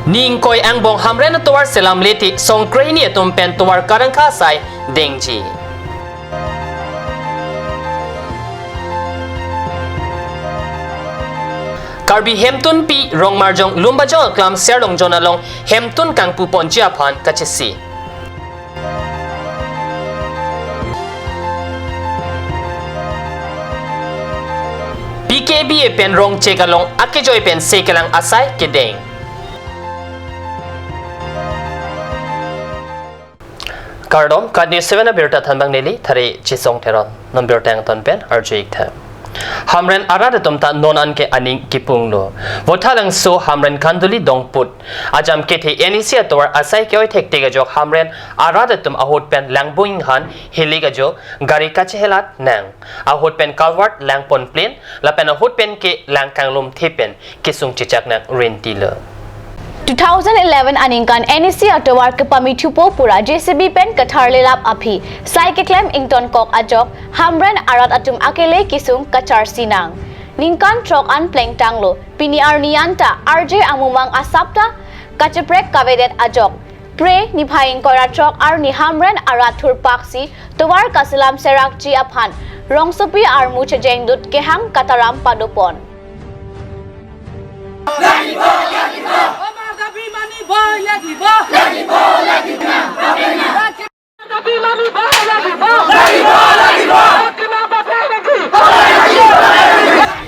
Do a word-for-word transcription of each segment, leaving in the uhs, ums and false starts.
Ni ingkoi angbong Hamren atovar selam lete Songkrehini atum pen tovar karangkha asai dengji. Karbi Hemtunpi Rongmarjong Lumbajong aklam Serlongjon along hemtun kangpuponji aphan kachesi. P K B A pen Rongchek along akejoi pen sekelang asai kedeng. Kardom, KAT News seven abirta thanbang neli Thare Chisong Teron. Non birta angton pen arju-ik tha. Hamren arat atum ta non anke aning kipunglo. Vothatlangso Hamren Khanduli Dongput ajam kethe N E C atovar asai ke-oi thekthek ajok Hamren arat atum ahut pen langbung han hilik ajo gari kachehelat nang. Ahut pen culvert langpon plen lapen ahut pen ke lang kanglum the pen kesung chechak nang rentilo. Two thousand eleven aningkan N E C atovar kepamithupo pura J C B pen katharlelap aphi sai keklem ingtonkok ajok Hamren arat atum akele kesung kacharsi nang. Ningkan throk an plengtanglo, pini arni anta arje amumang asap ta kacheprek kavedet ajok. Phre niphai ingkoi ra throk arni Hamren arat thurpaksi tovar kaselam serakji aphan rongsopi armu chejengdut kehang kataram padopon. আমাৰ দাবী মানিবই লাগিব। দাবী মানিবই লাগিব।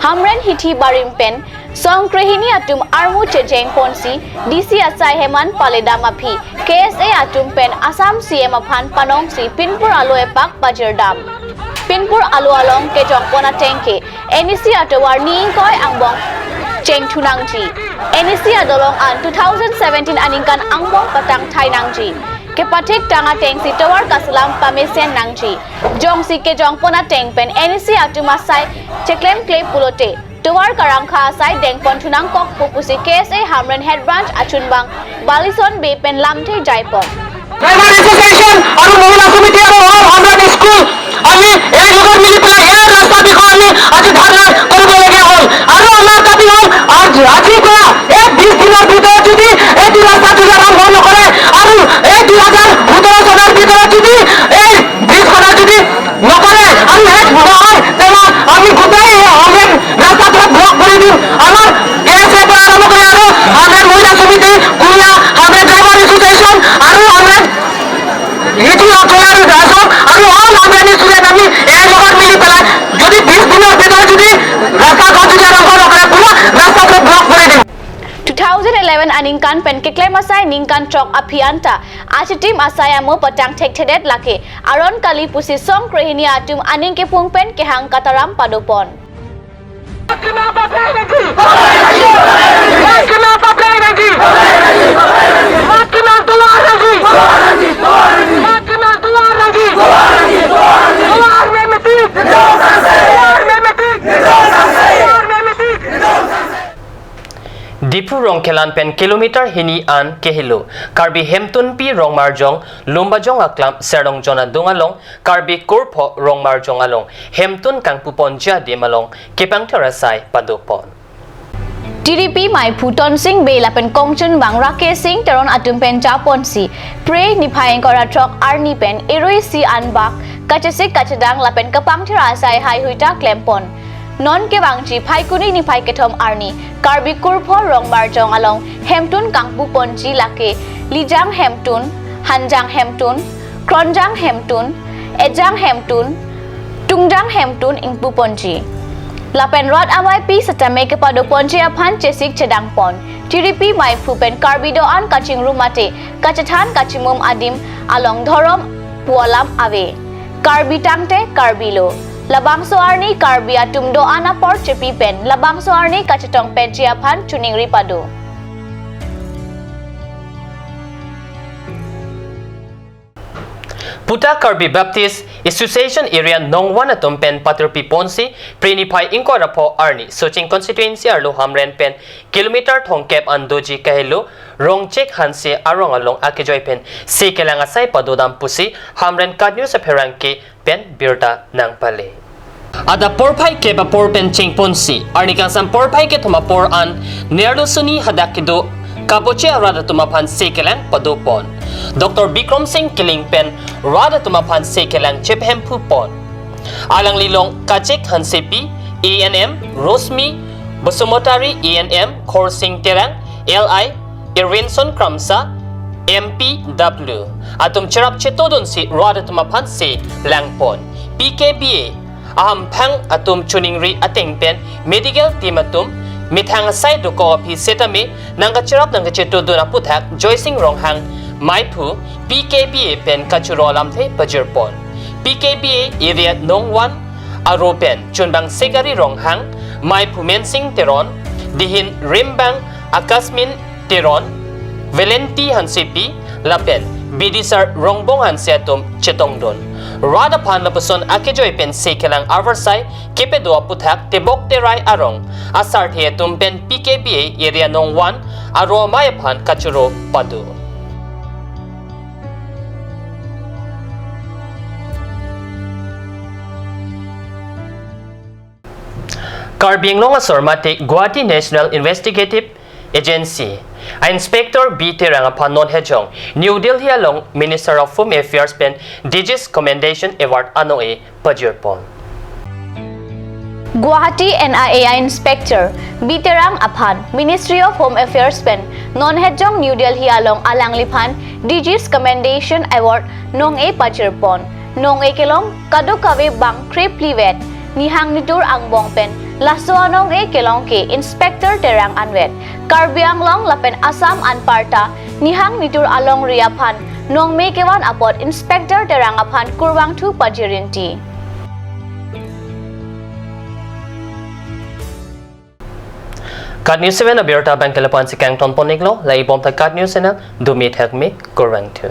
Hamren hithi barim pen Songkrehini atum armu chejengponsi D C asai heman paledam aphi K S A atum pen Assam C M aphan panongsi pinpur alo epak pajirdam. Pinpur alo along kejongpon ateng ke N E C atovar ni ingkoi angbong chengthunangji. N E C adolong an two thousand seventeen aningkan angbong patang thai nangji. Kepathik tang atengsi tovar kaselam pamesen nangji. Jongsi kejongpon ateng pen N E C atum asai cheklemkle pulote tovar karangkha asai dengpon thunangkok pu pusi K S A Hamren Head Branch achunbang Balison Bey pen lamthe jaipon. Driver association আৰু মহিলা সমিতি আৰু অল হামৰাং স্কুল আমি একেলগে মিলি পেলাই এই ৰাস্তাৰ বিষয়ে আমি আজি ধৰ্ণা কৰিবলগীয়া হ'ল। আৰু আমাৰ দাবী হ'ল, আজ-, আজিৰ পৰা এই বিশ দিনৰ ভিতৰত যদি এইটো ৰাস্তা যদি আৰম্ভ নকৰে আৰু এই দুই হাজাৰ সোতৰ চনৰ ভিতৰত যদি এই ব্ৰিজখনৰ যদি নকৰে আৰু শেষ নহয়, তেনে আমি গোটেই এই হামৰেণ ৰাস্তাটো ব্লক কৰি দিম। আমাৰ কে এছ এ পৰা আৰম্ভ কৰি আৰু হামৰেণ মহিলা সমিতি, কুৰিয়া, হামৰেণ ড্ৰাইভাৰ এছ'চিয়েশ্যন আৰু হামৰেণ এইটো অকলে আৰু ৰাইজক আৰু অল হামৰেণ ষ্টুডেণ্ট আমি একেলগে মিলি পেলাই যদি বিশ দিনৰ ভিতৰত যদি ৰাস্তাখন যদি আৰম্ভ নকৰে, পুৰা ৰাস্তাটো ব্লক কৰি দিম। Two thousand eleven aningkan pen keklem asai ningkan throk aphi anta achitim asai amo patang thekthedet lake aron kali pusi Songkrehini atum aning kepung pen kehang kataram padopon. Diphu Rongkhelan pen kilometer hini an kehelo Karbi Hemtunpi Rongmarjong Lumbajong aklam Serlongjon adung along Karbi Kurpho Rongmarjong along hemtun kangpuponji adim along kepangthir asai padopon. T D P maiphu Tonsing Bey lapen kongchunbang Rakesh Singh Teron atum pen japonsi Phre niphai ingkoi ra throk arni pen irui isi anbak kachesik kachedang lapen kepangthir asai haihui ta klempon. Non kevangji Phaikuni niphai kethom arni Karbi Kurpho Rongmarjong along hemtun kangpuponji lake Lijang Hemtun, Hanjang Hemtun, Kronjang Hemtun, Ejang Hemtun, Tungjang Hemtun ingpuponji. Lapen rat ameipi setame kepadoponji aphan chesik chedangpon. T D P maiphu pen Karbi do-an kachingrum mate kachethan kachimum adim along dhorom pu alam ave. Karbi tangte Karbi lo. Labangso arni Karbi atum do-an apor chepi pen labangso arni kachetong penji aphan choningri pado. Puta Karbi Baptist Association Area Nongwan atum pen patirpiponsi Phre niphai ingkoi ra pho arni Socheng constituency arlo Hamren pen kilometer thomkep an doji kahelo Rongchek Hanse arong along akejoi pen sekelang asai padodam pusi Hamren KAT News apherangke pen birta nangpale. Adap porphai kep apor pen chengponsi arni kangsam porphai kethom apor an nerlo suni hadak kedo Kaboche arat atum aphan se kelang padopon. Doctor Bikram Singh Killing pen rat atum aphan se kelang chephemphu pon. Alangli along Kachek Hansepi, A N M, Rosmi Basumatary, A N M, Khorsing Terang, L I, Irwinson Kramsa, M P W atum cherap chetodunsi rat atum aphan se langpon. P K B A ahamphang atum choningri ateng pen medical team atum methang asai dokok aphi setame nangkacherap nangkachetodun aputhak Joysing Ronghang maiphu P K B A pen kachoro alamthe pajirpon. P K B A area nong one aro pen chunbang Segari Ronghang, maiphu Mensing Teron, dihin rimbang Akasmin Teron, Valenti Hansepi lapen Bidisar Rongbong Hanse atum chetongdun. Rat aphan lapuson akejoi pen se kelang avarsai kepedo aputhak tebok terai arong asarthe atum pen P K B A area nong one aro amei aphan kachoro pado. Karbi Anglong asor mate Guwahati National Investigative Agency a-inspector B Terang aphan non hejong New Delhi along Minister of Home Affairs pen Digi's Commendation Award anong-e pajirpon. Guwahati N I A a-inspector B Terang aphan Ministry of Home Affairs pen non hejong New Delhi along alangliphan Digi's Commendation Award nong-e pajirpon. Nong-e kelong kadokave bang krephlivet nihang nitur angbong pen laso anong-e kelong ke Inspector Terang anvet. Karbi Anglong lapen Assam anparta nihang nitur alongri aphan nongme kevan apot Inspector Terang aphan kurvangthu pajirinti. KAT News seven abirta abang ke lapu-an si kangtonpon-iklo, lahei bom ta KAT News channel, dumi thakmi, kurvangthu.